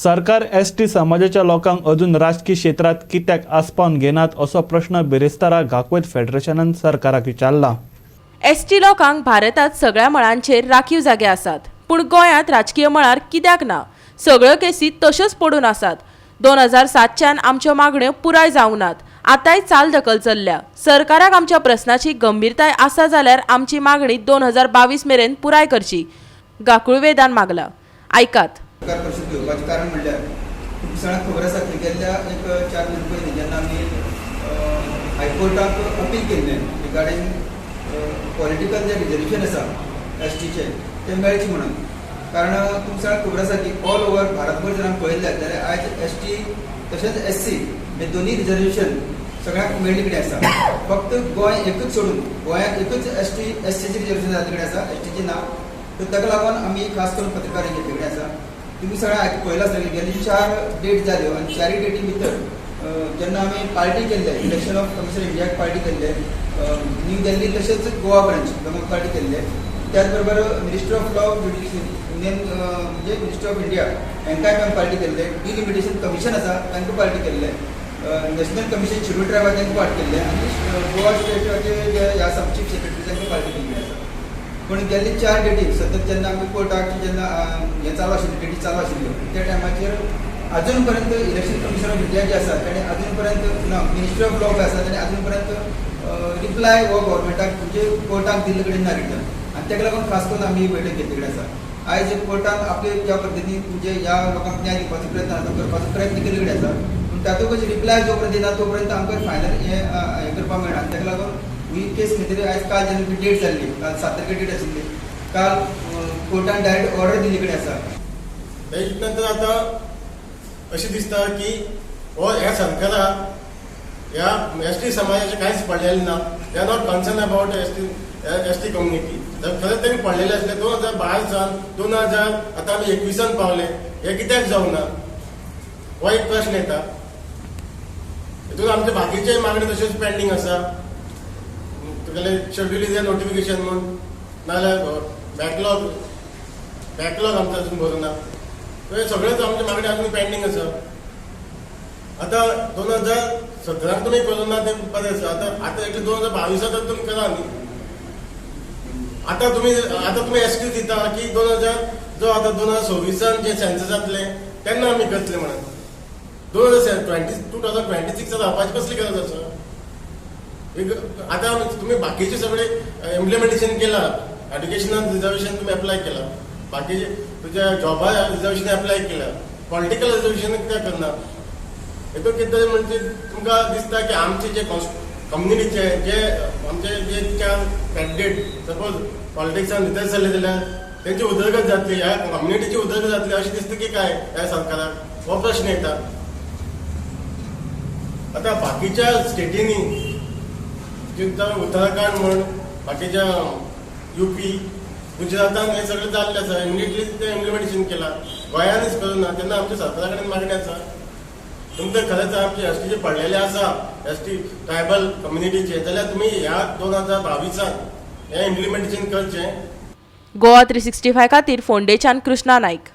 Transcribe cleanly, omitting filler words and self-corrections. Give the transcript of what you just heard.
सरकार एसटी समाजाच्या लोकांक अजून राजकी क्षेत्रात कित्याक आसपावन घेनात असो प्रश्न बिरेस्तारा गाकवेत फेडरेशनान सरकाराक विचारला. एसटी लोकांक भारतांत सगळ्या मळांचेर राखीव जागे आसात, पूण गोंयांत राजकीय मळार कित्याक ना? सगळ्यो केसी तश्योच पडून आसात. 2007च्यान आमच्यो मागण्यो पुराय जावंक नात. आतांय चाल दखल चल्ल्या. सरकाराक आमच्या प्रस्नाची गंभीरताय आसा जाल्यार आमची मागणी 2022 मेरेन पुराय करची, गाकुळवेदान मागला. आयकात. पत्रकार परिशद घेवपाचें कारण म्हणल्यार तुमकां सगळ्यांक खबर आसा की गेल्ल्या एक 4 म्हयने पयलीं जेन्ना आमी हायकोर्टाक अपील केल्लें रिगार्डींग पॉलिटिकल जें रिजर्वेशन आसा एसटीचें, तें मेळचें म्हणून. कारण तुमकां सगळ्यांक खबर आसा की ऑल ओवर भारतभर जर आमी पळयलें जाल्यार आयज एसटी तशेंच एससी हे दोनूय रिजर्वेशन सगळ्यांक मेळ्ळी कडेन आसा. फक्त गोंय एकूच सोडून गोंयांत एकूच एसटी एससीचें रिजर्वेशन जाल्ले कडेन आसा, एसटीचें ना. तर ताका लागून आमी खास करून पत्रकार घेतले कडेन आसा. तुमी सगळ्यांक पळयलां आसतलें की गेली चार डेट जाल्यो आनी चारूय डेटी भितर जेन्ना आमी पार्टी केल्ले, इलेक्शन ऑफ कमिशन इंडियाक पार्टी केल्ले, न्यू दिल्ली तशेंच गोवा ब्रांच दोगांक पार्टी केल्ले. त्याच बरोबर Ministry of Law, Judiciary, Indian म्हणजे मिनिस्ट्री ऑफ इंडिया हांकांय आमी पार्टी केल्ले. डिलिमिटेशन कमिशन आसा तांकां पार्टी केल्ले. नॅशनल कमिशन शेड्यूल ट्रायब तांकां पार्ट केल्ले आनी गोवा स्टेटाचे जे हे आसा चीफ सेक्रेटरी तांकां पार्टी केल्ली आसा. पूण गेल्ली चार डेटी सतत जेन्ना आमी कोर्टाक जेन्ना हें चालू आशिल्लें, डेटी चालू आशिल्ल्यो, त्या टायमाचेर अजून पर्यंत इलेक्शन कमिशन ऑफ इंडिया जे आसा ताणें अजून पर्यंत ना, मिनिस्ट्री ऑफ लॉ आसा ताणें अजून पर्यंत रिप्लाय हो गव्हर्मेंटाक म्हणजे कोर्टाक दिल्ले कडेन ना रिटर्न. आनी ताका लागून खास करून आमी ही बैठक घेतली कडेन आसा. आयज कोर्टान आपले ज्या पद्दतीन म्हणजे ह्या लोकांक न्याय दिवपाचो प्रयत्न आसा, करपाचो प्रयत्न केल्ले कडेन आसा, पूण तातूंत रिप्लाय जो पर्यंत दिना तो पर्यंत आमकां फायनल हें हें करपाक मेळना. आनी ताका लागून ही केस खंय तरी आयज काल जेन्ना डेट जाल्ली, काल 7 तारखेर डेट आशिल्ली, काल कोर्टान डायरेक्ट ऑर्डर दिल्ली कडेन आसा. तेजे नंतर आतां अशें दिसता की हो ह्या सरकाराक ह्या एसटी समाजाचें कांयच पडलेलें ना. They are not concern about ST community. जर खरेंच तेणी पडलेलें आसलें, 2022सान 2000 आतां आमी 21सान पावले, हें कित्याक जावना हो एक प्रश्न येता. हितून आमचे बाकीचे मागणी तश्योच पेंडींग आसा. तुगेले शेड्यूल is notification म्हूण, नाजाल्यार बॅकलॉग आमचो अजून भरूं ना. हे सगळेच आमचे मागणी अजून पेंडींग आसा. आतां 2017क तुमी करूं ना तें बरें आसा. आतां आतां एकले 2022ा तर तुमी करा न्ही. आतां तुमी एक्सक्यूज दिता की 2000 जो आतां 2026ान जे सेन्सस जातले तेन्ना आमी करतले म्हणून. 2020 2026 जावपाची कसली गरज आसा? एक आतां तुमी बाकीचे सगळे इम्प्लिमेंटेशन केला, एड्युकेशनान रिजर्वेशन तुमी एप्लाय केला, बाकीचे तुज्या जॉबा रिजर्वेशन एप्लाय केला, पॉलिटिकल रिजर्वेशन कित्याक करना? हितून कितें तरी म्हणजे तुमकां दिसता की आमचे जे कम्युनिटीचे जे आमचे जे चार कॅन्डिडेट सपोज पॉलिटिक्सान भितर सरले जाल्यार तेंची उदरगत जातली, ह्या कम्युनिटीची उदरगत जातली अशें दिसता की काय ह्या सरकाराक, हो प्रश्न येता. आतां बाकीच्या स्टेटींनी, जावं उत्तराखंड म्हण, बाकीच्या युपी, गुजरातान हे सगळें जाल्लें आसा. इमिडिएटली तें इम्प्लिमेंटेशन केलां, गोंयानूच करूं ना. तेन्ना आमच्या सरकारा कडेन मागणी आसा, तुमकां खरेंच आमचे एसटीचे पडलेले आसा, एसटी ट्रायबल कम्युनिटीचे, जाल्यार तुमी ह्या 2022ान हें इम्प्लिमेंटेशन करचें. गोवा 365 खातीर फोंडेच्यान कृष्णा नायक.